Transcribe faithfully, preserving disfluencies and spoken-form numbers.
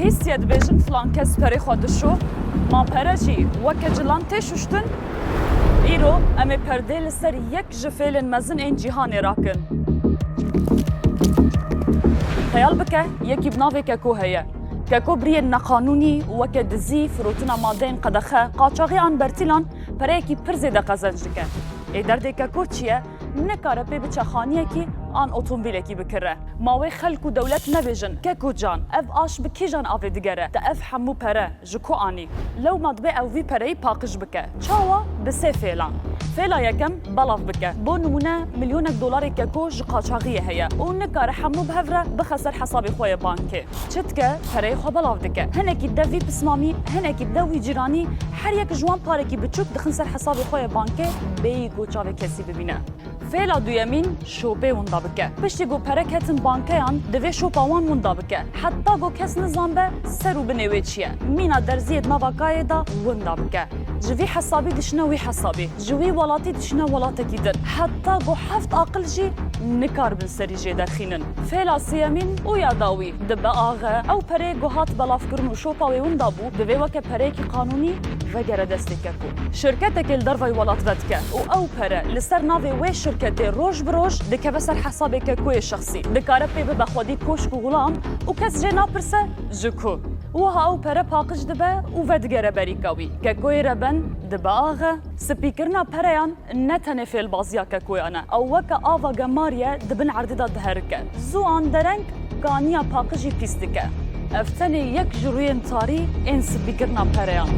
Hîstiye dibêjin filan kes perê xwe dişo, ma pere jî weke cilan tê şuştin? Îro em ê perdê li ser yek ji fêlên mezin ên cîhanê rakin. Xeyal bike, yekî bi navê Keko heye. Keko biriyên neqanûnî weke dizî, firotina madeyên qedexe, qaçaxî an bertîlan pereyekî pir zêde qezenc dike. Ê derdê Keko çi ye? Nikare pê biçe xaniyekî an otomobîlekî bikire. Ma wê xelk û dewlet nebêjin, Keko can, ev aş bi kîjan avê digere? Te ev hemû pere ji ku anî? Lewma dibê ew vî pereyî paqij bike. Çawa? Bi sê fêlan. Fêla yekem, belav bike. Bo nimûne, milyonek dolarê Keko ji qaçaxiyê heye û nikare hemû bi hev re bixe ser hesabê xwe yê bankê. Çi dike? Pereyê xwe belav dike. Hinekî dide vî pismamî, hinekî dide wî cîranî, her yek ji wan parekî biçûk dixin ser hesabê xwe yê bankê, bêyî ku çavê kesî bibîne. Fêla duyemîn, şopê winda bike. Piştî ku pere ketin bankeyan, divê şopa wan winda bike. Heta ku kes nizanbe ser û binê wê çi ye. Mîna derziyê di nava kayê de winda bike. Ji vî hesabî dişine wî hesabî. Ji wî welatî dişine welatekî din. Heta ku heft aqil jî nikaribin serî jê derxînin. Fêla sêyemîn û ya dawî, dibe axe. Ew perê ku hat belavkirin û şopa wê winda bû, divê weke pereyekî qanûnî vegere destê Keko. Şirketekê li dervayî welat vedike û ew pere li ser navê wê şirketê roj bi roj dikeve ser hesabê Kekoyê şexsî. Dikare pê bibe xwedî koşk û xulam û kes jê napirse ji ku. Wiha ew pere paqij dibe û vedigere berîka wî. Kekoyê reben dibe axe. Spîkirina pereyan ne tenê fêlbaziya Kekoyan e. Ew weke ava gemarî ye di bin erdê de diherike. Zû an dereng kaniya paqijî pîs dike. Ev tenê yek ji rûyên tarî ên spîkirina pereyan.